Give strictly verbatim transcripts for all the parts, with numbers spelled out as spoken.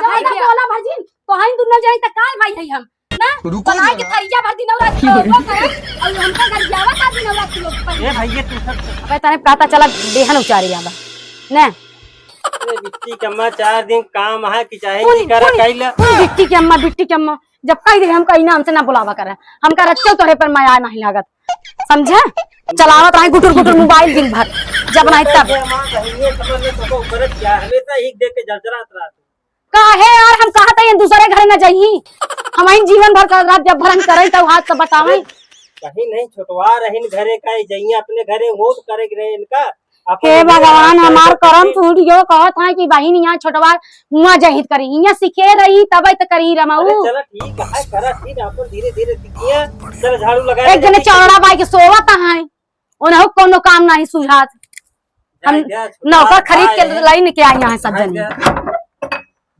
भाई का बोला भजिन, तो हम दुनो जाई त काल भाई है हम। ना, रुको बनाए के जरा। थरिया भर दिन रात के ओरबो करब, और हमका गरियावा का दिन रात के लोग पर। ए भैया, तू सब अबे तने कहता चला देहन उचारे आवा। ने। अरे बिट्टी के अम्मा, चार दिन काम है कि चाहे कुन, की करा कुन, कइला। कुन बिट्टी के अम्मा, बिट्टी के अम्मा। जब कह दे हम कहीं ना हमसे ना बुलावा करे। हमका रच्चो तोरे पर माया नहीं लागत। समझे? चलावत रही गुटुर गुटुर मोबाइल दिन भर। जब नहीं तब। ये माँ बहिनिया समझ में तो को करत क्या? हमेशा ही देख के जर्जरात रहत। काहे यार, हम कहत हई दूसरे घरे न जइही। हम इन जीवन भर का रात जब भर हम करई तब हाथ से बतावई। अरे, कहीं नहीं, छोटवा रहिन घरे का, जइया अपने घरे, वो तो करे के रहे इनका। अपन हे इन्हें भगवान, रात हमार करके करम फूट गयो। कहत है कि बहिन यहाँ छोटवा हुआ जहित करी, यहाँ सीखे रही तब तो करी रमाऊ। अरे चला ठीक है, करा ठीक, अपन धीरे धीरे सीखिए। चल झाड़ू लगा एक ले, जने ठीक है। चौड़ा बाई के सोवत है, उन्हें कोनो काम नहीं सुझात। हम जा, जा, छोटवा नौकर खरीद के है। लाइन के आई यहाँ सब जने। जा, जा।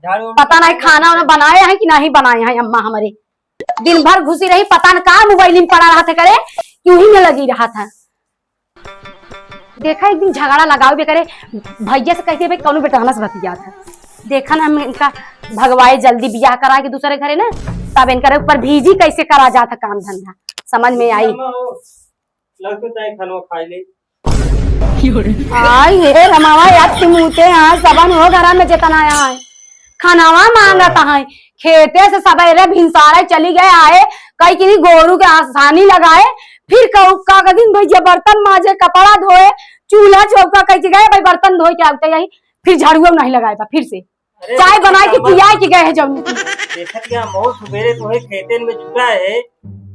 झाड़ू पता नहीं खाना वाना बनाए हैं कि नहीं बनाए हैं अम्मा हमारे। दिन भर घुसी रही, पता न का मोबाइल में पड़ा रहत है करे, कि वही में लगी रहत है। देखा एक दिन झगड़ा लगाओ भी करे, भैया से कहते भाई कौनो बेटहना से बतियात है। देखा ना हम इनका भगवाए जल्दी बियाह करा के दूसरे घरे ना, तब इनकर ऊपर भीजी कैसे करा जात है काम धंधा, समझ में आई। अम्मा हो, लगते चाहे खानो खाए ले। आई हे रमावा, यार तिमूते यहाँ सबन हो घरा में जितना आया है। खानावा मांगत है, खेते से सबेरे भिनसारे चली गए आए, कई किनी गोरू के आसानी लगाए, फिर कहू का दिन भैया बर्तन माजे, कपड़ा धोए, चूल्हा चौका कह के गए भाई बर्तन धोए के आते यही, फिर झाड़ुआ नहीं लगाए था फिर से। अरे, चाय बनाए के पियाए के गए हैं जौन। देखत क्या मौत सुबेरे तोहे खेतन में जुटा है,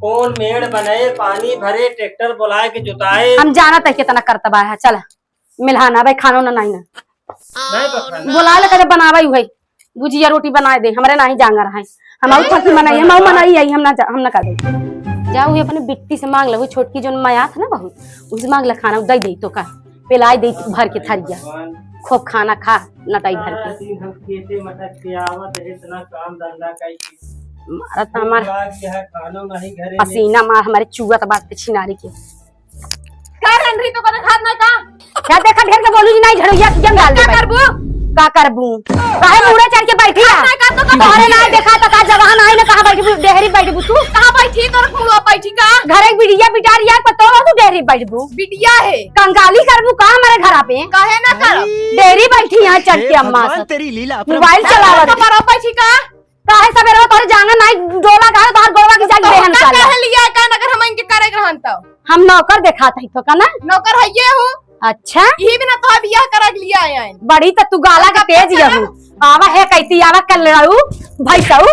कौन मेड़ बनाए, पानी भरे, ट्रैक्टर बुलाए के जुताए। हम जानत है कितना करतबा है, चल मिलहाना भाई, खानो ना नहीं ना। नहीं बा खाना। बुला ले कदे बनावे हुए, भुजिया रोटी बनाए दे, हमरे नाही जांगर है। हम आउ थकी मनाई, हम आउ मनाई आई, हम ना जा, हम ना कर दे। जा उहे अपने बिट्टी से मांग ले, वो छोटकी जोन माया था ना बहुत, उसे मांग ले खाना, दे दे तो का। पिलाई दे भर के थरिया। खूब खाना खा, नटाई भर के। सारा दिन हम खेते मटक के आवत है, इतना काम धंधा कई के। मारत हमार भूख लाग के है, खानो नहीं घरे में। पसीना मार हमारे चुअत बाटे छिनारी के। का रे, अंधरी तो कने खात ना का? क्या देखा ढेर के बोलू जी, नहीं झड़ुइया की जंग डाल दे का भाई। करबू? का करबू? काहे मुड़े चढ़ के बैठी है? ना का तो का तोहरे ना देखा तो का जगह ना आई ना, कहाँ बैठबू? डेहरी बैठबू तू? कहाँ बैठी? तोर मुड़वा बैठी का? घर एक बिटिया बिटारिया पर तो तू डेहरी बैठबू। बिटिया है। कंगाली करबू का हमारे घर पे? काहे ना करब? डेहरी बैठी यहाँ चढ़ के अम्मा सब। तेरी लीला अपरम। मोबाइल चलावत। तो बड़ा बैठी का? काहे सबेरे तोरे जांगा नाई डोला गावे, तोहर गोड़वा की जाई तो देहन का काले। कह लिया का, अगर हम इनके करे के रहन तो? हम नौकर देखात हई तो का ना? नौकर हइये हूँ। अच्छा। यही बिना तो बियाह करा के लिया आए हैं। बड़ी तो तू गाला के तेज यहू। आवा है कैसी, आवा कर ले रहू, भैंसऊ।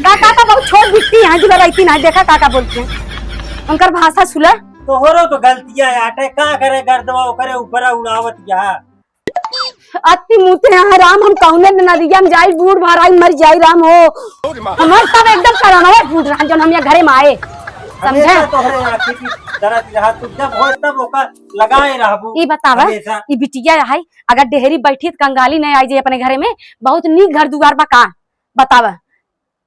का, का तो बहुत छोट बिट्टी है, जो रहती ना, देखा का, का बोलते हैं। उनकर भाषा सुला। तोहरो तो गलतिया है, आटे का करे, गर्दवा ओकरे ऊपर उड़ावत या। अति मुते हैं राम, हम कौने नदिया में जाई, बूड़ भराई मर जाई राम हो। हमार सब एकदम करनवा फूट रहा, जौन हम यहाँ घरे में आए, समझे? हमेशा तोहरे आँखी की दरद रहा, तू जब हो तब ओकर लगाए रहबू। ई बतावा, हमेशा। ई बिटिया है, अगर डेहरी बैठी त कंगाली नहीं आई जे अपने घरे में, बहुत नीक घर दुआर बा का? बतावा।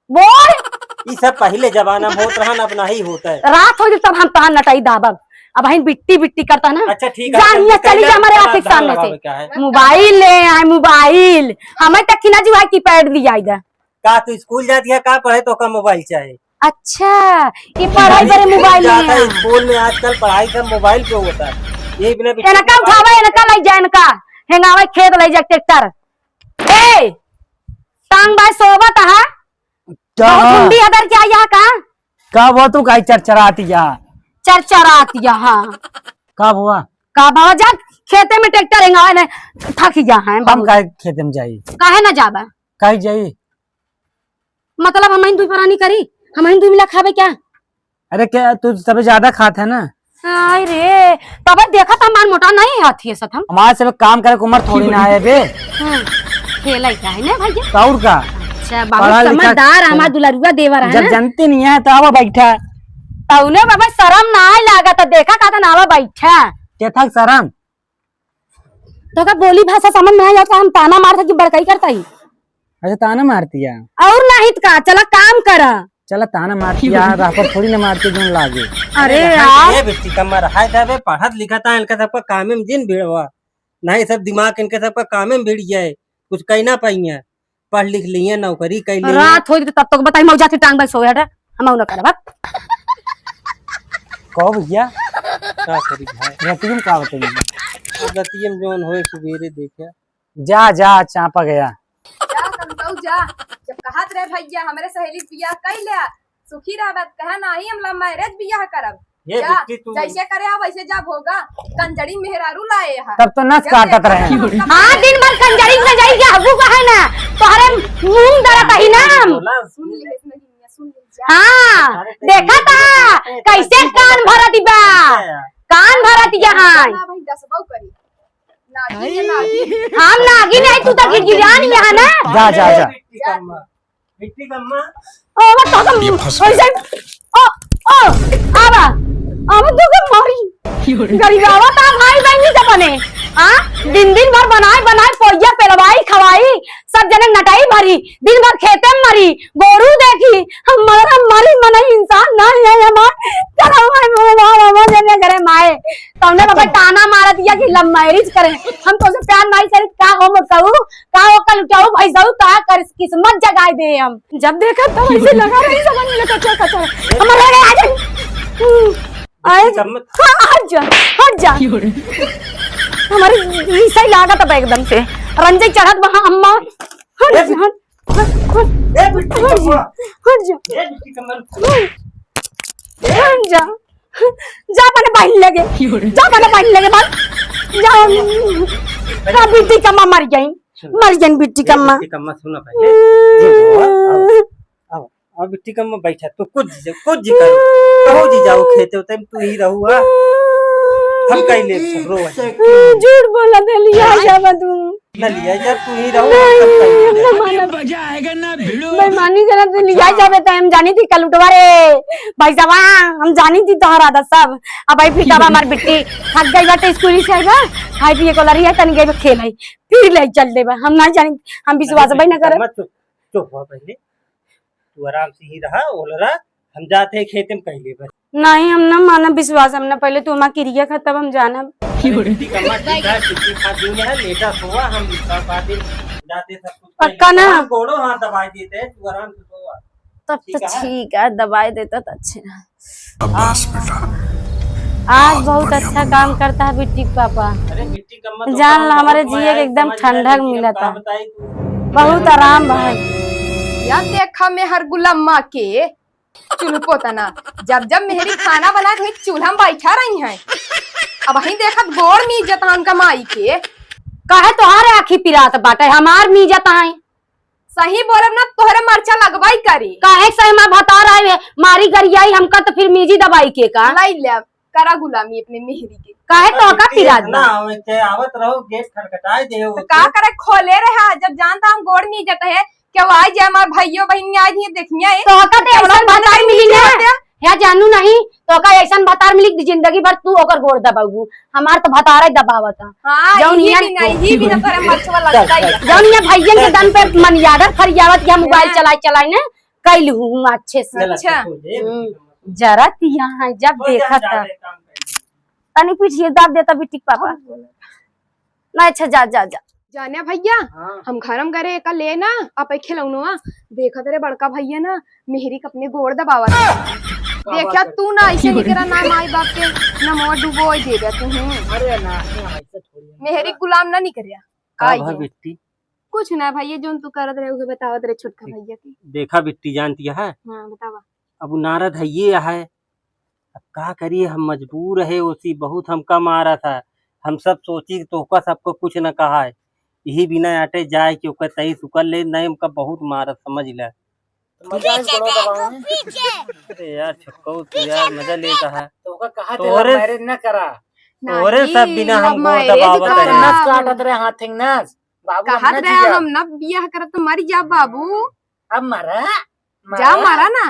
बोल। ई सब पहिले जमाना में होत रहन, अब नहीं होत है। रात हो जाई तब हम तहार नटाई दाबब। अब हम बिट्टी बिट्टी करता ना। अच्छा, ठीक है, जान जल्दी हिया चली कैला जा हमारे करा आँख के धान सामने से। लगावे का है? मोबाइल ले आए, मोबाइल। हमें तक खिना जुआ कीपैड दिया इधर। का तू स्कूल जाती है, का पढ़े तो का मोबाइल चाहे? अच्छा, ये पढ़ाई बरे मोबाइल जाता नहीं है, है। स्कूल में आजकल पढ़ाई सब मोबाइल पे होता है। यही बिना बिट्टी इनका मोबाइल उठावा, इनका ले जा, इनका हेंगावा खेत ले जा ट्रैक्टर। ए, टांग बाय सोबत है। का बहुत हुआ? हुंडी हदर के आई है का? का हुआ तू काहे चरचरातिया? चरचरातिया, हाँ। का हुआ? का बाबा जा खेते में ट्रैक्टर हेंगावे ने थक गया है हम बाबू। काहे खेते में जाई? काहे ना जाबा? काहे जाई? मतलब हम दुई परानी करी, हम दुई मिला खाबे क्या? अरे क्या तू सबसे ज्यादा खात है ना? आय रे, तब देखा था हमार मोटा नहीं हाथी है सत हम। हमारे सब काम करे के उम्र थोड़ी ना है बे। हाँ, खेला ही का है ना भैया? तो और का? अच्छा, बहुत पढ़ा लिखा समझदार है, हमार दुलरुआ देवर है जब ना? जनते नहीं है तो आवा बैठा। तौने बाबा शर्म ना आए लागा तो देखा का था ना आवा बैठा। के था शर्म? तो का बोली भाषा समझ में आ जाता, हम ताना मारता कि बड़काई करता ही। अच्छा, ताना मारती है? और नहीं तो का, चला काम करा। चला, ताना मारती है, राह पर थोड़ी ना मारती, जोन लागे। अरे अरे, यार। ये बिट्टी कमर, हाय दबे, पढ़त लिखत है, इनका सबका कामे में जिन भिड़वा। नहीं, सब दिमाग इनके सबका कामे में भिड़ गया है, कुछ कही ना पाई है। पढ़ लिख लिहे, नौकरी कर लिहे। रात होई तो तब तक बताई, मौजा से टांग बाई सोया हटा, हम ना करब। कहो भैया, का करी भाई? रतियम का बताई? रतियम जौन होए सुबेरे देखे। जा, जा, चापा गया। जा, समझाऊ जा। जब कहत रहे भैया, हमरे सहेली से बियाह कइ ले, सुखी रहबा, कहे नाही हम love marriage बियाह करब। ये जा, बिट्टी तू जैसे करे आ वैसे जा भोगा, कंजड़ी मेहरारू लाए हा। तब तो नस जा काटत रहे। हाँ, दिन भर कंजड़ी में जाई के हगू का है ना, तोहरे मुंह दरत ही ना हम। सुन ले, सुन ले, सुन ले, जा। हाँ, अरे, देखा था, कैसे कान भरत बा, कान भरत यहाँ। ना भाई, दसबौ करी। नागिन है, नागिन। हम नागिन है, तू तो गिरगिरान यहाँ ना। जा, जा, जा। बिट्टी कम्मा। बिट्टी कम्मा। ओ, वो तो हम ये फंस गया। वैसे, ओ, ओ, आवा। आवा, तू के मारी। गरीबावा ता भाई बहनी से बने। हाँ? दिन दिन भर बनाए, बनाए, पोइया पेलवाई, खवाई, सब जने नटाई भरी, दिन भर खेते में मरी, गोरू देखी, हम मर, हम मरी, मनई इंसान ना है हमार। चलो, भाई, मोरे बाबा, मोरे जने घरे माए। तौने बाबा ताना मारत या कि love marriage करे। हम तोसे प्यार नाहीं करी, का हो मोटकाऊ, का हो कलुटाऊ, भैंसाऊ, का कर किस्मत जगाए दे हम। जब देखा तब ऐसे लगा रही समझ में कचरा कचरा। हमारे लगे आ जा। आए जा। हाँ, हट जा, हट जा। हमारे ऐसा ही लागत अब एकदम से। रंजय चढ़त वहाँ अम्मा। हट जा, हट। ए, बिट्टी कम्मा। हट जा। ए, बिट्टी कम्मा। हट जा। जा अपने बहिन लगे। जा अपने बहिन लगे, भाग। जा। हाँ, बिट्टी कम्मा मर गई। सुन। मर गई बिट्टी ए, कम्मा। बिट्टी कम्मा, सुना पहले। जी, आओ, आओ, आओ, बिट्टी कम्मा बैठा। तू कुछ जी, कुछ जी करो। कहो जी जाओ खेते, तू ही रहू, हाँ। हम कहीं ले सब रो। झूठ बोला थे, लिया जावा तू। ना लिया जा, तू ही रहो, नहीं, हम सब कहीं नहीं, ना मानब। मजा आएगा ना भिड़ो। बेईमानी करत तू लिया जाबे त हम जानी थी कलुटवा रे। भाई साहब, हाँ, हम जानी थी तोहर आदत सब। अब भाई फिर कब हमार बिट्टी थक गई बाटे स्कूल से आइबा, खाई पिए को लरी है, तनी गई खेल है, फिर ले चल देबा। हम ना जानी, हम विश्वास भाई ना करब। मत चुप, चुप हो पहले। तू आराम से ही रहा, ओलरा, हम जाते हैं खेते में कहीं लेबर। नहीं, हम ना मानब विश्वास, हम ना, पहले तू हमार किरिया खा, तब हम जानब। अरे, बिट्टी कम्मा ठीक है, बिट्टी खा दिन है, लेटा सोवा, हम सब बातें जाते सब कुछ पक्का ना? हम गोड़ो हाथ दबाए देते हैं, तू आराम से सोवा। तब तो ठीक है? ठीक है, दबाए देता तो अच्छे रहा। शाबाश बेटा, आज बहुत अच्छा काम करता है बिट्टी के पापा। अरे, बिट्टी कम्मा तो जान ला, हमारे जिए के एकदम ठंडक मिलता है। बहुत आराम बा। या देखा मेहर गुलम्मा के चूल्ह पोतना, जब जब मेहरी खाना बनाए तो चूल्हा में बैठा रही हैं। अबहीं देखत गोड़ मीजत हैं उनका माई के। काहे तोहार आँखी पिरात बाटे, हमार मीजत हैं। सही बोलब ना, तोहरे मरचा लगवाई करी। काहे से हमार भतार आए, मारी गरियाई हमका तो फिर मीजी दबाई के का? लाई ले, करा गुलामी अपने मेहरी के। काहे तो का पिरात बा? ना, आवत रहो, गेट खटखटाए दे हो तो का करे, खोले रहा, जब जानता हम गोड़ मीजत है, केहू आई जाए, हमार भाइयो बहिनी आई जाए, देखिए, ए, तोहका तो ऐसन भतार मिली ना। हे जानू नहीं, तोहका ऐसन भतार मिली कि जिंदगी भर तू ओकर गोड़ दबाऊ। हमार तो भतारे दबावत है। हाँ, जौन इही यहाँ बिना, इही बिना तोरे मछुआ लगता ही है। जौन यहाँ भैयन के दम पे money order फरियावत या मोबाइल हाँ। चलाए चलाए ना, कैल हूँ अच्छे से। चला, अच्छा। तो हो जाए। हम्म, जरा ती यहाँ है, जब हो जा, देखत जा, है। जा, काम कर। तनी पीछे दाब देता बिट्टी के पापा। ना, अच्छा, जा, जा, जा। जाने भैया, हाँ। हम घर में गरे एका ले ना, आप एक खिलौनवा देखत रहे, बड़का भैया ना, मेहरी के अपने गोड़ दबावत। का बात देखा है? तू ना ऐसे निकरा ना माई बाप के, ना मोर डुबोई देबे तू, हूँ। अरे ना, ना, ऐसे थोड़ी है। मेहरी गुलाम ना निकरिया। का आई भा है। बिट्टी? कुछ ना भैया, जोन तू करत रहे, उहे बतावत रहे छोटका बिट्टी। भैया के। देखा बिट्टी जानती है? हाँ, बतावा। अब उ नारद है ये है, अब का करिए, हम मजबूर है, ओसी बहुत हमका मारा था, हम सब सोची कि तोहका सबको कुछ न कहा है, यही बिना आटे जाए कि ओकर तई सुकल ले, नहीं हमका बहुत मारा, समझ ले। तो मजा आए, गोड़वा दबाओ। अरे यार, छोटकऊ, तू यार मजा लेता है। तो ओका कहा थे तोहरे love marriage न करा। तोहरे नहीं, सब बिना हम love गोड़ marriage दबावत करा। नस काटत रहे, हाथ के नस। बाबू, हम कहत न रहे, जिया। हम न बियाह करब तो मर जा बाबू। अब मरा, जा मरा। मरा ना।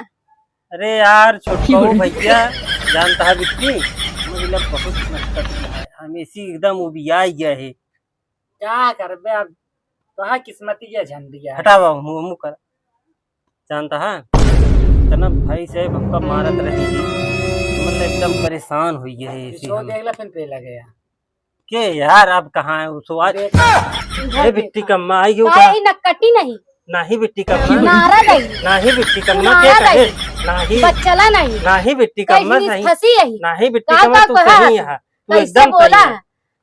अरे यार, छोटकऊ भैया, जानता है बिट्टी, मतलब बहुत मस्ती है, हम इसी एकदम उबिया गया है। क्या करबे अब, तोहार किस्मत ये झंडिया। हटा बाबू, मुंह, मुंह कर। जानता है, इतना भाई से हमका मारत रही, मतलब एकदम परेशान हुई है इसी इसको हम। देख ले, फिर पे लगे यार। के यार, अब कहाँ है वो सो आज? देख। ए बिट्टी कम्मा आई हो का? का? ही नक्कटी नहीं। नाही बिट्टी कम्मा। नारा दई। नाही बिट्टी कम्मा, के नारा कहे? दई। नाही। बच्चला नहीं। नाही बिट्टी कम्मा, कैसनी सही। फंसी यही। नाही बिट्टी का कम्मा, का तू कहा? सही है। तू कैसे एकदम बोला? सही है।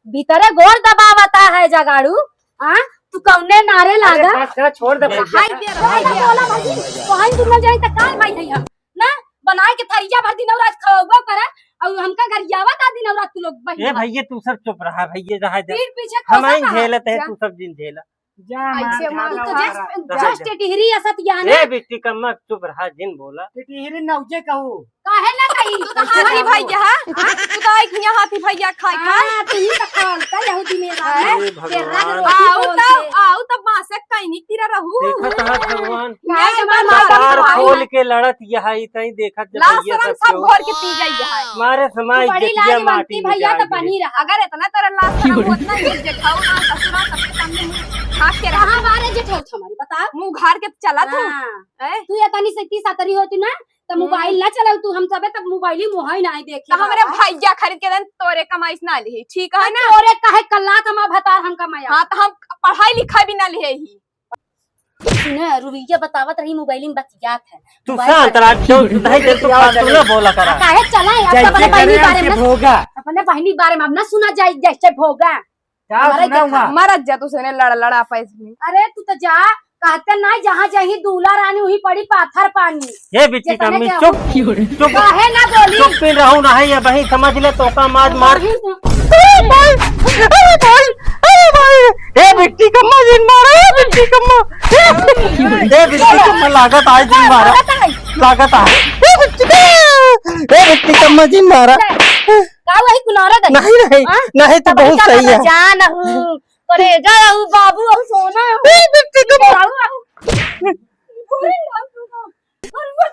भीतरे गोड़ दबावता है जगाड़ू। हाँ? तू कौने नारे अरे लागा? बस करा, छोड़ दे। हाय दे रहा है। बोला भाई, तो हम दुनो जाई त काल भाई है हम। ना? बनाए के थरिया भर दिनौ रात खवाउबो करे, और हमका गरियावा ता दिनौ रात तू लोग बहिन ए भाई। भैया, तू सब चुप रहा भैया, रहा दे। पीठ पीछे हम कोसा आई कहा? झेलत है, जा। तू सब जिन झेला। जा, मार ऐसे खा मार लो, तो मार। जस-, जा, जस जा। टिटहिरी असत यहाँ ना। ए बिट्टी कम्मा, चुप रहा, जिन बोला। टिटहिरी नौजे कहू। काहे ना कही? तू तो हाथी भैया, हाँ? तू तो आई हियाँ हाथी भैया खाए खा। हाँ, तू ही तो खाल, कल यहूदी में रहा है। हे भगवान। तेरा रोटी आऊ बोल तब, के। आऊ तब मासक कहीं नहीं तिरा रहू। देखत हाथ भगवान। नहीं, नहीं, नहीं, कपार नहीं, खोल नहीं। के लड़त यह आई तई देखत जब लाज भैया शरम सब सब क्यों? घोर के पी गई है। मारे समाई तू बड़ी जतिया लाजवंती माटी में भैया जाए तो गिरे। बनी रहा। अगर इतना तेरा लाज शरम होत ना, ये जेठाऊ ना ससुरा सबके सामने मुंह ढाक के रहा। कहाँ बारे जेठाऊ हमारी बताओ? मुंह उघार के चला तू। हाँ। ए? तू ये तनी से इतनी सतरी होती ना, तो हम्म। मोबाइल ना चलाऊ तू, हम सबे तब मोबाइल ही मोहाई ना देखे तो हमरे बाबा। भैया खरीद के देन तोरे कमाई से ना लिहे, ठीक है ना? तोरे काहे कल्लात हम भतार हम कमाया। हाँ, तो हम पढ़ाई लिखाई भी ना लिहे ही। सुने, रुबिया बतावत रही मोबाइल में बतियात है। तू मोबाइल शांत पर रह, जो नहीं दे तू फालतू ना बोला करा। आ, काहे चला है? अब जैसे अपने बहिनी करे बारे वैसे में, भोगा। अपने बहिनी बारे में अब ना सुना जाए जैसे भोगा। का हमारे सुना देखा। हुआ? मरत जा तू सने लड़ लड़ा पैस में। अरे तू तो जा, कहते ना जहाँ जही दूल्हा रानी वही पड़ी पाथर पानी। हे बिट्टी जितने कम्मी, के चुप, हो। चुप। काहे ना बोली? चुप पिन रहू ना है, ये बही समझ ले तो का मार मार। वही तो। अरे भाई, अरे भाई, अरे भाई, हे बिट्टी कम्मा जिन मारा, हे बिट्टी कम्मा, हे बिट्टी कम्मा लागत आए जिन मारा, लागत आए, हे बिट्टी, हे बिट्टी कम्मा जिन मारा। का वही कुनारा दे? नहीं, नहीं, हाँ? नहीं, तो तब बहुत का सही है। जान हूँ, करेजा हूँ, बाबू हूँ, सोना हूँ। ए, बिट्टी को बाबू हूँ।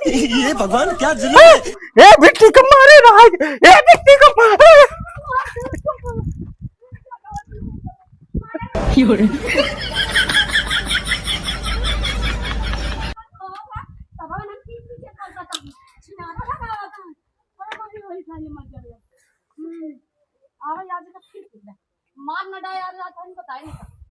ये भगवान, क्या जुल्म है। ए, बिट्टी को मारे रहा है। ए, बिट्टी को मारे। क्यों रे? हम्म। आवे आज का फिर कुछ ना। मार ना डाय आज रात हम बताए नहीं।